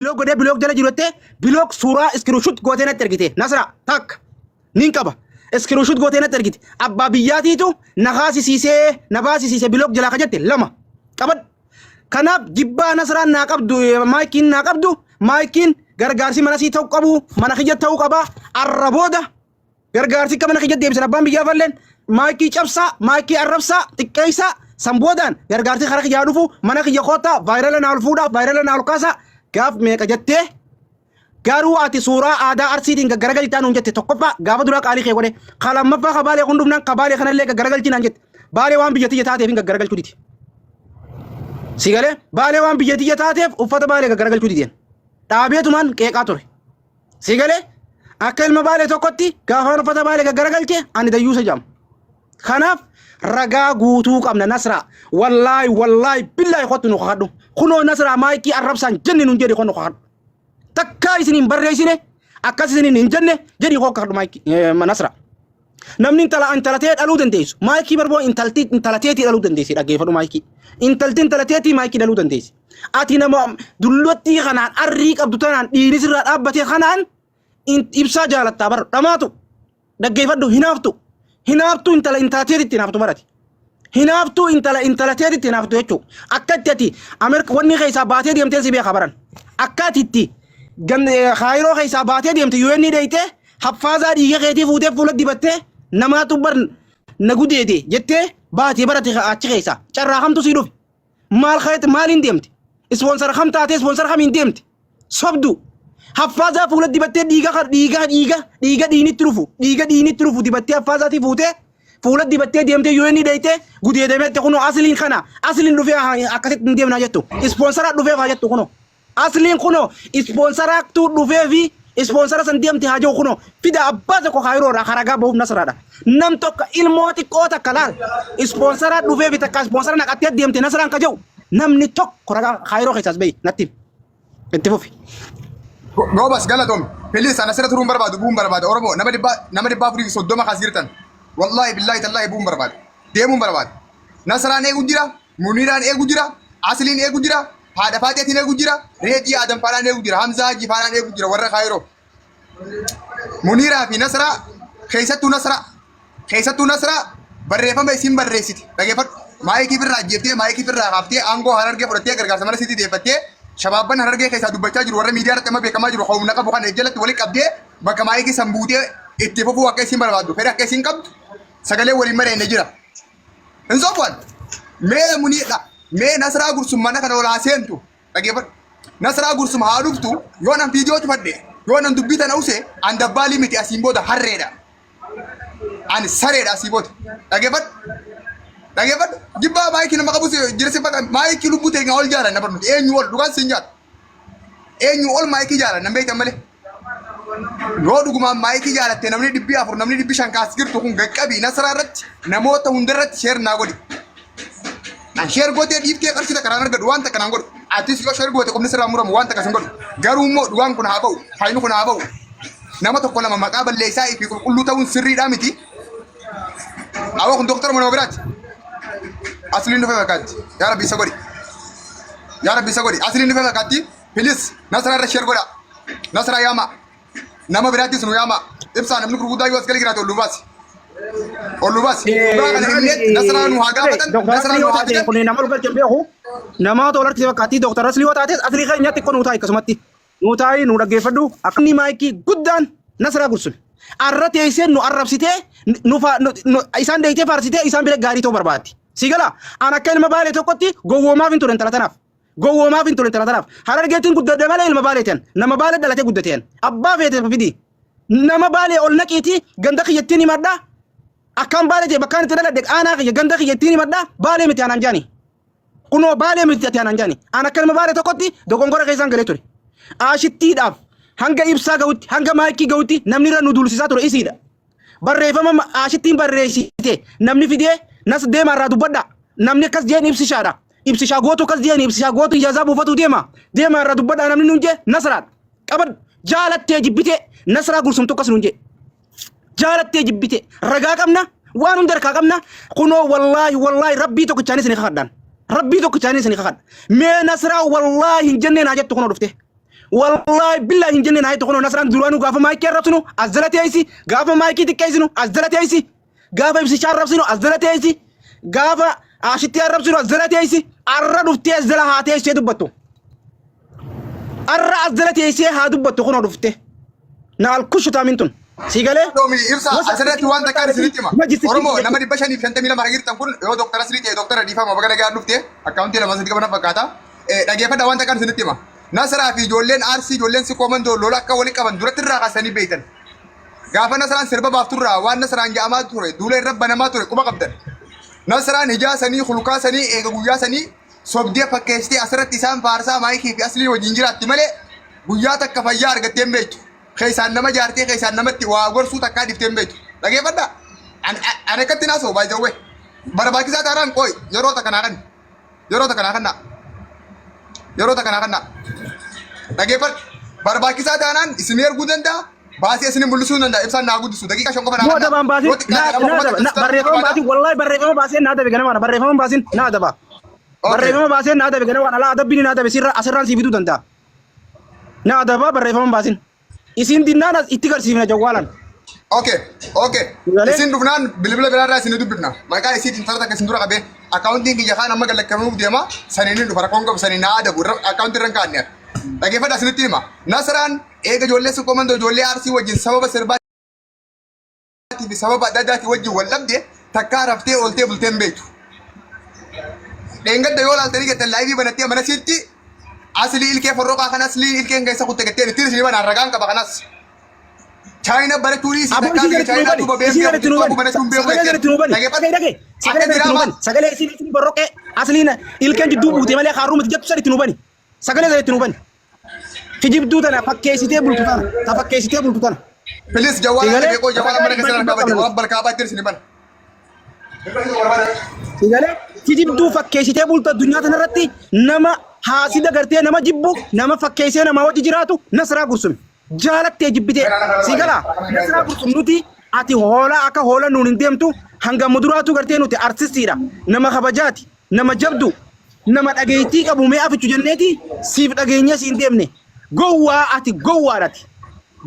Block godhee block jala jiru jettee block suuraa screenshot gootee natti ergite. Nasra takka nin qaba. Screenshot gootee natti ergite. Abbaa biyyaatiitu na kaasisiisee na baasisiise block jalaa ka jette lama qabadhu. Kanaaf jibbaa Nasraan naa qabdu maayikiin naa qabdu maayikiin gargaarsi mana sii ta'uu qabu mana kiyya ta'uu qaba arra booda Gargaarsi akka mana kiyya deebisan abbaan biyyaa falleen maayikii cabsaa, maayikii arrabsaa, xiqqeessaa san boodaan gargaarsi karaa kiyyaa dhufu mana kiyya koottaa vaayirala naa ol fuudhaa, vaayirala naa ol kaasaa gaaf meeqa jettee garuu ati suuraa aadaa arsiitiin gaggaragalchaa nuun jette tokkoffaa gaafa duraa qaalii kee godhe ka lammaffaa ka baalee kun dhufnaan ka baalee kanallee gaggaragalchii naan jette baalee waan biyya tiyya taateef hin gaggaragalchuu didi. Si galee baalee waan biyya tiyya taateef uffata baalee gaggaragalchuu dideen dhaabeetumaan qeeqaa ture. Si galee akka ilma baalee tokkotti gaafaan uffata baalee gaggaragalche ani dayyuusa jedhama. Kanaaf ragaa guutuu qabna Nasraa. Wallaahi wallaahi billaahi kottu nu kakadhu. Kunoo Nasraa maayikii arrabsaan jenne nun jedhi kottu nu kakadhu. Takkaa isin hin barreessine akkas isin hin jenne jedhi koo kakadhu maayikii Nasraa. Namni intala intala ta'ee dhaluu dandeessu. Maayikii barboo intalti intala teetii dhaluu dandeessi dhaggeeffadhu maayikii. Intalti intala teetii maayikii dhaluu dandeessi. Ati nama dullottii kanaan arrii qabdu tanaan dhiirri sirraa dhaabbatee kanaan ibsaa jaalattaa bara dhamaatu dhaggeeffadhu hinaaftu. Hinaaftuu intala intala teetitti hinaaftu barati. Hinaaftuu intala intala teetitti hinaaftu jechuudha. Akka itti ati Ameerika wanni keessaa baatee deemtee si beeka baran. Akka ati itti kaayiroo keessaa baatee deemte UN dheeytee Haffaazaa dhiiga keetii fuutee fuula dibattee namaatu bar na gudeede jettee baatee barate achi keessa carraa kamtu sii dhufe maal keet maaliin deemte ispoonsara kam taatee ispoonsara kamiin deemte sobdu haffaazaa fuula dibattee dhiiga dhiiga dhiiga dhiiga dhiinitti dhufu dhiiga dhiinitti dhufu dibattee haffaazaatii fuutee fuula dibattee deemtee yoo inni dheeytee gudeedameette kunoo asliin kana asliin dhufee akkasitti hin deemnaa jettu ispoonsara dhufee haa jettu kunoo Asliin kunoo ispoonsaraaktuu dhufee fi ispoonsara san deemte haa jiru kunoo fida abbaa tokko kaayiroo irraa haragaa bahuuf nasraadha. Nam tokko ilmoo xiqqoo takka laal ispoonsara dhufee fi takka ispoonsara naqattee deemte nasraan ka jiru namni tokko ragaa kaayiroo keessaas bahi natti himi. Itti fufi. Goobas galatoom. Please ana asirra turuun barbaadu bu'uun barbaada. Oromoo nama dhibbaa nama 430 kaas jirtan. Wallaahi billaahi tallaahi bu'uun barbaada. Deemuun barbaada. Nasraan eegu jira. Muniraan eegu jira. Asliin eegu jira. Haadha Faaxeetiin eegu jira. Reedii Adam faanaan eegu jira. Hamzaa Hajii faanaan eegu jira. Warra Kaayiroo. Muniraa fi Nasraa keessattuu Nasraa keessattuu Nasraa barreeffama isin barreessite dhageeffadhu. Maayikii firraa ajjeeftee maayikii firraa kaaftee aangoo harargee fudhattee gargaarsa mana sitti deeffattee shabaabban harargee keessaa dubbachaa jiru warra miidiyaa irratti amma beekamaa jiru humna qabu kana jalatti walitti qabdee bakka maayikii san buutee itti fufuu akka isin barbaaddu fedha akka isin qabdu sagalee waliin mari'anne jira. Hin sobu'an. Mee muniidha. Mee Nasraa Gursum mana kana ol haa seentu. Dhageeffadhu. Nasraa Gursum haa dhuftu. Yoo nan viidiyoo cufadhe, yoo nan dubbii tana use, an dabbaalii miti asiin booda harreedha. Ani sareedha asii booda. Dhageeffadhu. Dhageeffadhu. Jibbaa maayikii nama qabus jira si faqa maayikii lubbuu teenya ol jaalanna barnuti. Eenyu ol dhugaan siin jaala. Eenyu ol maayikii jaalanna beektan malee. Yoo dhugumaan maayikii jaalatte namni 400 namni 500 kaas jirtu kun qaqqabii Nasraa irratti namoota hundarratti sheer naa godhi. An sheer gootee dhiiftee qarshii takka naan argadhu waan takka naan godhu. Atis yoo sheer goote qubni sirraa muramu waan takka sin godhu. Garuu immoo dhugaan kun haa ba'u faayini kun haa ba'u. Nama tokko lama maqaa balleessaa fi qulqulluu ta'uun sirriidhaa miti. Awwa kun doktara nama biraati. Asliin dhufee fakkaatti. Yaa Rabbi isa godhi. Yaa Rabbi isa godhi. Asliin dhufee fakkaatti. Please Nasraa irra share godha. Nasraa yaama. Nama biraattis nu yaama. Ibsaa namni gurguddaa yoo as gala jiraate ol nu baasi. Ol nu baasi. Dhugaa kana himnee Nasraa nu haa gaafatan. Doktar Nasraa Aslii nu yoo haa taate fidan. kun nama ol galche hin beeku. Namaatu ol harkise fakkaatti Doktar Aslii yoo taates Aslii keenya xiqqoo nuu taa'i akkasumatti. Nuu taa'i nuu dhaggeeffadhu. Akka inni maayikii guddaan Nasraa gursune. Arra teessee nu arrabsitee nu fa- nu- nu- isaan deeytee faarsitee isaan bira gaarii ta'uu barbaaddi. Si gala an akka ilma baalee tokkotti gowwoomaaf hin ture intala tanaaf. Gowwoomaaf hin ture intala tanaaf. Harargeettiin guddadhe malee ilma baaleetiin. Nama baalee dhalatee guddateen. Abbaa feete fidi. Nama baalee ol naqiitii ganda kiyyattiin himadha. Akkaan baalee ta'e bakkaan itti dhaladhe aanaa kiyya ganda kiyyattiin himadha. Baalee miti anaan jaani. Kunoo baalee miti ati anaan jaani. An akka ilma baalee tokkotti dogongora keessaan galee ture. Aashittiidhaaf hanga ibsaa ga'utti hanga maayikii ga'utti namni irra nu duulsisaa ture isiidha. Barreeffama aashittiin barreessite namni fidee nas deema irraa dubbadha. Namni akkas jeen ibsishaadha. Ibsishaa gootu akkas jeen ibsishaa gootu ijaazaa buufatu deema. Deema irraa dubbadha namni nuun jee nasraadha. Qabad jaalattee jibbitee nasraa gursumtu akkas nuun jee. Jaalattee jibbitee ragaa qabna waan hunda harkaa qabna kunoo wallaahi wallaahi rabbii tokkichaanis ni kakadhaan. Rabbii tokkichaanis ni kakadha. Mee nasraa wallaahi hin jennee naa jettu kunoo dhufte. Wallaahi billaahi hin jenne naa jettu kunoo Nasraan duraanuu gaafa maayikii arrabsinu as jala teessi, gaafa maayikii xiqqeessinu as jala teessi, gaafa ibsichaa arrabsinu as jala teessi, gaafa aashitti arrabsinu as jala teessi, arra dhuftee as jala haa teessee dubbattu. Arra as jala teessee haa dubbattu kunoo dhufte. Na alkushu taamin tun. Sii galee? Doomi ibsa Wasa asirratti waan takkaan isinitti hima. Majisi Oromoo nama 552 jirtan kun yoo doktara Aslii ta'e doktara dhiifama baga nagaan dhufte akkaawuntii lama sadi qaban fakkaata. Dhageeffadha waan takkaan isinitti hima. Nasraa fi ijoolleen Arsii ijoolleen Sikkoo Mandoo lola akka wali qaban duratti irraa kaasanii beektan. Gaafa Nasraan sirba baafturraa waan Nasraan ja'amaa ture duula irra banamaa ture quba qabdan. Nasraan hijaa sanii hulkaa sanii eega guyyaa sanii sobdee fakkeessitee asirratti isaan faarsaa maayikii fi aslii wajjin jiraatti malee guyyaa takka fayyaa argattee hin beektu. Keessaan nama jaartee keessaan namatti waa gorsuu takkaa dhiftee hin beektu. Dhageeffadhaa. Ani akkatti naasoo by the way. Barbaachisaa taanaan qooyi yeroo takka naa kanni. Yeroo takka naa kannaa. Yeroo takka naa kannaa. Dhageeffadhu. Barbaachisaa taanaan isin erguu danda'a. Baasee isin mul'isuu danda'a. Ibsaan naa guddisu. Daqiiqaa 5 qofa naa Moo kannaa. adabaan baasin Yoo xiqqaate na nama na kuma adaba takka na sitti barreeffama barbaada. baasin wallahi barreeffama baaseen na adabe ganama barreeffama baasin na adaba. Okay. Barreeffama baaseen na adabe ganama alaa adabbiin na adabe sirra asirraan sii fiduu danda'a. Na adaba barreeffama baasin. Isin dinnaan as itti garsiifna jawwaalan. Okay, okay. Galee? Isin dhufnaan bilbila biraarraa isin dubbifna. Maqaa isiitiin tara takka isin dura qabee akkaawuntiin kiyya kaan amma gallakkamuuf deema saniin hin dhufa rakkoon qabu saniin naa adabu akkaawuntii irra hin kaa'anne. Dhageeffadha isinitti hima. Nasraan eega ijoollee Sikkoo Mandoo ijoollee Arsii wajjin sababa sirbaa fi sababa adda addaatii wajjin wal dhabde takkaa raftee ooltee bultee hin beektu. Dheengadda yoo laaltanii jettan laayivii banattee mana siitti aslii ilkee forroqaa kan aslii ilkeen keessa kutte jetteen ittiin isinii banaan ragaan qaba kanas. Chaayina barachuu dhiisii Aboo takkaa isii biyya gadi nuu Chaayinaa bani. duuba Isii beekuu gadi nuu beeku bani. banachuun beeku Sagalee jetteen. gadi nuu bani. Dhageeffadhu. Dhagee dhagee. Akka Sagalee gadi nuu diraamaa bani. Sagalee isii isin borroqee asliin ilkeen jidduu buute malee kaarruu miti jettu saditti nuu bani. Sagalee saditti nuu bani. Kijibduu tana fakkeessitee bultu tana. Ta fakkeessitee bultu tana. Please jawwaala Sigalee beekoo jawwaala mana sagalee keessa dhibba harkaa bade qabna. waan balkaa baatti isin bana. Sigalee kijibduu fakkeessitee bultu addunyaa tanarratti nama haasida gartee nama jibbu nama fakkeessee nama wajji jiraatu Nasraa Gursum. Jaalattee jibbitee sigalaa Nasraa Gursum nuti ati hoolaa akka hoola nuun hin deemtu hanga muduraatu gartee nuti artistiidha nama kabajaati nama jabdu nama dhageettii qabu mee afichu jenneeti siif dhageenyee siin deemne gowwaa ati gowwaadhati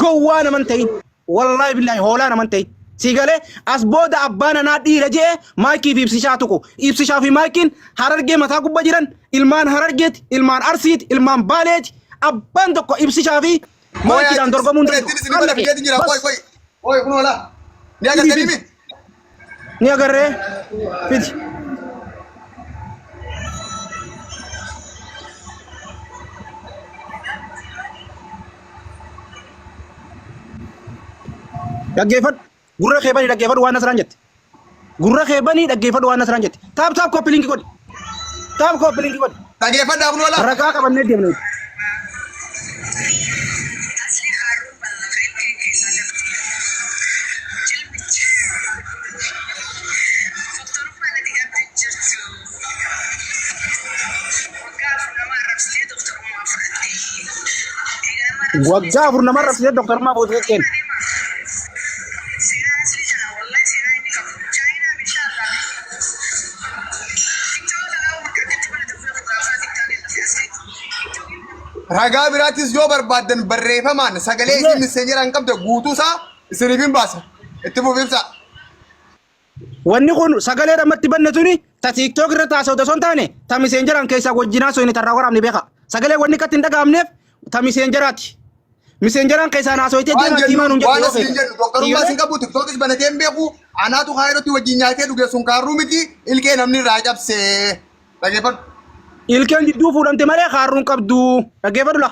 gowwaa naman ta'in wallaahi billaahi hoolaa naman ta'in sii galee as booda abbaan anaa dhiira je'e maayikii fi ibsishaa tuqu ibsishaa fi maayikiin harargee mataa gubba jiran ilmaan harargeeti ilmaan arsiiti ilmaan baaleeti abbaan tokko ibsishaa fi maayikiidhaan dorgomuu hin Ittiin isin bana danda'u. fideetiin jira. Qoy Bas qoy. Qoy kun hoolaa. Ni agartanii mi? Ni agarree fidi. Dhaggeeffadhu. Gurra kee banii dhaggeeffadhu waan Nasraan jette. Gurra kee banii dhaggeeffadhu waan Nasraan jette. Taap taap koppii linkii godhi. Taap koppii linkii godhi. Dhaggeeffadhaa kun hoolaa. Ragaa qabannee deemna nuti. Asli haaruu bal'aa ilkee keessaa dafti. Jilbicha. Doktorummaa natti qabde jirtu. Waggaa 4 nama arrabsitee doktorummaa fudhatte. Egaa nama arrabsitee Waggaa 4 nama arrabsitee doktorummaa fuutee kenna. Seenaa asli kana wallahi seenaa inni qabu. Chaayinaa meeshaa irraa TikTok kana akkatti mana dubbii gaafaa TikTok irratti asli. Ragaa biraattis yoo barbaaddan barreeffamaan sagalee isin miseenyeraan qabda guutuu isaa isiniif hin baasa. Itti fufi ibsaa. Wanni kun sagalee dhammatti banne tuni ta TikTok irra taasifatu osoo hin taane ta miseenjeraan keessaa wajjinaa soyini tarraa waraabni beeka. Sagalee wanni akkatti hin dhaga'amneef ta miseenjeraati. Miseenjeraan keessaan haasoyitee Waan deemaa tiimaa jennu nuun jette waan yoo asliin feete. jennu doktorummaa sin qabu tiktookis banatee hin beeku anaatu kaayirootti wajjin nyaatee dhuge sun kaarruu miti ilkee namni irraa cabsee dhageeffadhu. Ilkeen jidduu fuudhamte malee kaarruun qabdu. Dhaggeeffadhu la.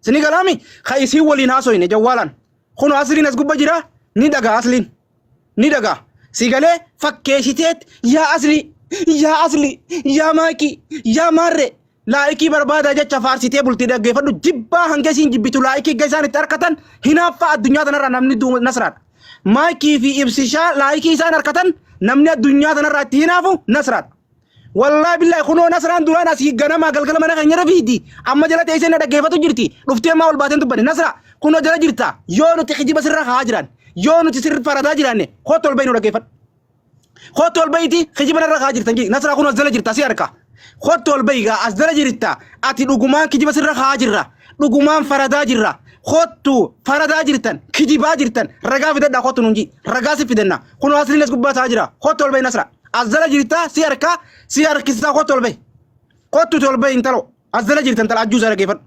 Sini galaami ka isiin waliin haasoyne jawwaalaan. Kun asliin as gubba jira ni dhagaa asliin. Ni dhagaa. Si galee fakkeessiteet yaa aslii yaa aslii yaa maakii yaa maarree laayikii barbaada jecha faarsitee bultii dhaggeeffadhu jibbaa hanga isiin jibbitu laayikii hanga isaan itti harkatan hinaaffaa addunyaa tanarraa namni duuma nasraadha. Maakii fi ibsishaa laayikii isaan harkatan namni addunyaa tanarraa itti hinaafu nasraadha. Wallaahi billaahi kunoo Nasraan duraan asii ganamaa galgala mana keenya irra fiigdi. Amma jala teessee na dhaggeeffatu jirti. Dhuftee maa ol baateen dubbanne. Nasra kunoo jala jirta. Yoo nuti kijiba sirra haa jiran. Yoo nuti sirri faradaa jiraanne kootti ol bahi nu dhaggeeffadhu. Kootti ol bahiiti kijiba narra haa jirtan jii. Nasraa kunoo as jala jirta si harka. Kootti ol bahi gaa as jala jirta. Ati dhugumaan kijiba sirra haa jirra. Dhugumaan faradaa jirra. Kottu faradaa jirtan kijibaa jirtan ragaa fidadhaa kottu nuun jii. Ragaa si fidanna. Kun asliin as gubbaa ta'aa jira. Kottu ol bahi Nasra. As jala jirta si harkaa si harkisaa kottu ol bahi. Kottu ol bahi intalo. As jala jirtan tala ajjuu isaa dhaggeeffadhu.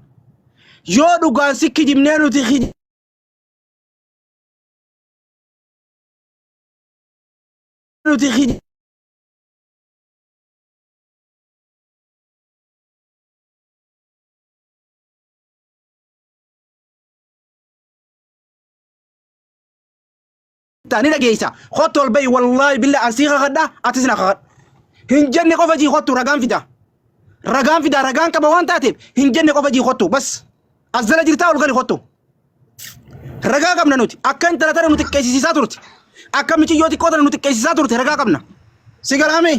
Yoo dhugaan si kijibnee nuti nuti ni dhageessa. Kottu ol bahi wallaahi billa an sii kakadha atis na kakadhu. Hin jenne qofa jii kottu ragaan fida. Ragaan fida ragaan qaba waan taateef hin jenne qofa jii kottu bas. As jala jirtaa ol gali kottu. Ragaa qabna nuti. Akka intala tana nu xiqqeessisiisaa turte. Akka miciyyoo xiqqoo tana nu xiqqeessisaa turte ragaa qabna. Si galaamee?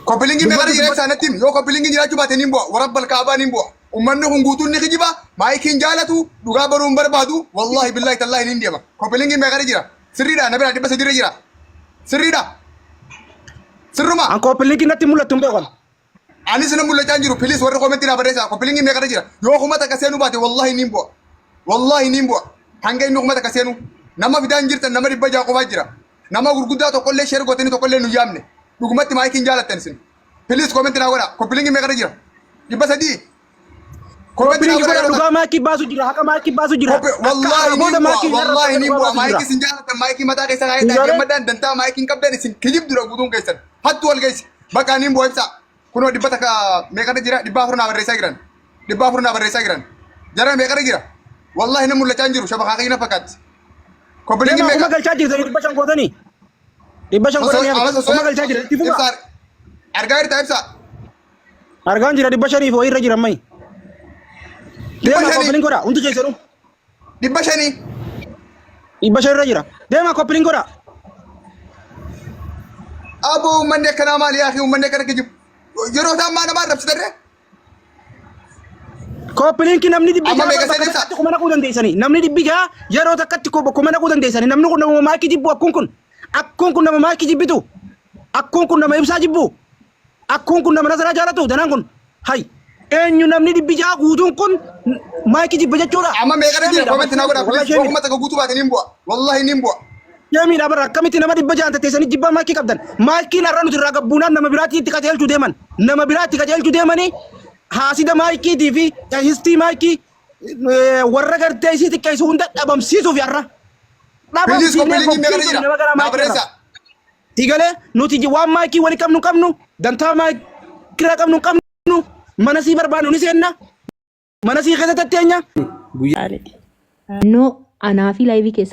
Koppilingi meeqa jira ibsaa natti himi. Yoo koppilingi jiraachuu baate niin bu'a. Warabbal kaabaa niin bu'a. Ummanni kun guutuun ni kijiba. Maayikiin jaalatu. Dhugaa baruu hin barbaadu. Wallaahi billaahi tallaahi niin deema. Koppilingi meeqa jira? Sirriidha. Na biraa 300 irra jira. Sirriidha. Sirruma. An koppilingi natti mul'attu hin beekan. Anis na mul'achaa hin jiru. Please warri comment naa barreessaa. Koppilingi meeqa jira? Yoo 1000 seenuu baate wallaahi niin bu'a. Wallaahi niin bu'a. Hanga inni 1000 seenu. Nama fidaa hin jirtan nama 600 qofaa jira. Nama gurguddaa tokkollee share gootanii tokkollee nu yaamne. Dhugumatti maayikiin jaalattan isin. Please comment naa godhaa. Koppilingi meeqa jira? 300. Comment naa Koppilingi godhaa godha yeroo dhugaa maakii baasu jira haqa maakii baasu jira. Koppe Akka wallaahi araboota niin bu'a maakii hin wallaahi arrabsan niin dhugaa bu'a baasu jira. maayikii isin jaalatan maayikii mataa keessa kaa'ee Ijoollee gammadaan dantaa maayikii hin qabdan isin kijibdudha guutuun keessan hattu wal geessi bakka niin bu'a ibsaa kunoo 100 meeqarra jira 400 naa barreessaa jiran 400 naa barreessaa jiran jara meeqarra jira wallaahi na mul'achaa hin jiru shabakaa kiyya na fakkaatti koppilingi deemaa kuma meeqa galchaa jirtanii 500 gootanii. 500 osoo godhanii hafe. amas osoo Kuma galchaa jira itti fufa. ibsaa argaa jirta ibsaa Argaan jira 500 fi wayii irra jira ammayi. dhibba Deemaa shanii koppiliin godhaa hundi keessanuu. 500 500 irra jira. Deemaa koppiliin godhaa. Aboo uummanni akkanaa maali yaa uummanni akkana kijibu yeroo isaan maa nama arrabsitarree Koppiliinki namni dhibbi Amma ja'a meeqa bakka seensa? takkatti kuma naquu dandeessanii. Namni dhibbi ja'a yeroo takkatti kuma naquu dandeessanii. Namni kun nama maakii jibbu akkuun kun. Akkuun kun nama maakii jibbitu. Akkuun kun nama ibsaa jibbu. Akkuun kun nama nasaraa jaalatu danaan kun. Hay. Eenyu namni 600 guutuun kun maayikii jibba jechuudha. Amma meeqarra jira Sheemiidha comment naa godhaa wallahi please. Yoo sheemiidha. 1000 guutuu baate niin bu'a. Wallahi niin bu'a. Sheemiidha bara akkamitti nama 600 tatteessanii jibbaa maayikii qabdan. Maayikiin har'a nuti irraa gabbuunaan nama biraatti itti qajeelchuu deeman. Nama biraatti qajeelchuu deemanii haasida maayikiitii fi histii maayikii warra gartee isii xiqqeessu hunda dhabamsiisuuf har'a. Please Dhabamsiifnee copy link meeqarra fokkiisuuf jira? nama garaa Naa maayikii irraa. barreessaa. Si galee nuti waan maayikii wali qabnu hin qabnu dantaa maayikii irraa qabnu hin qabnu mana sii barbaannu ni seenna mana sii keessa tatteenya. Guyyaa No anaa fi laayivii keessa.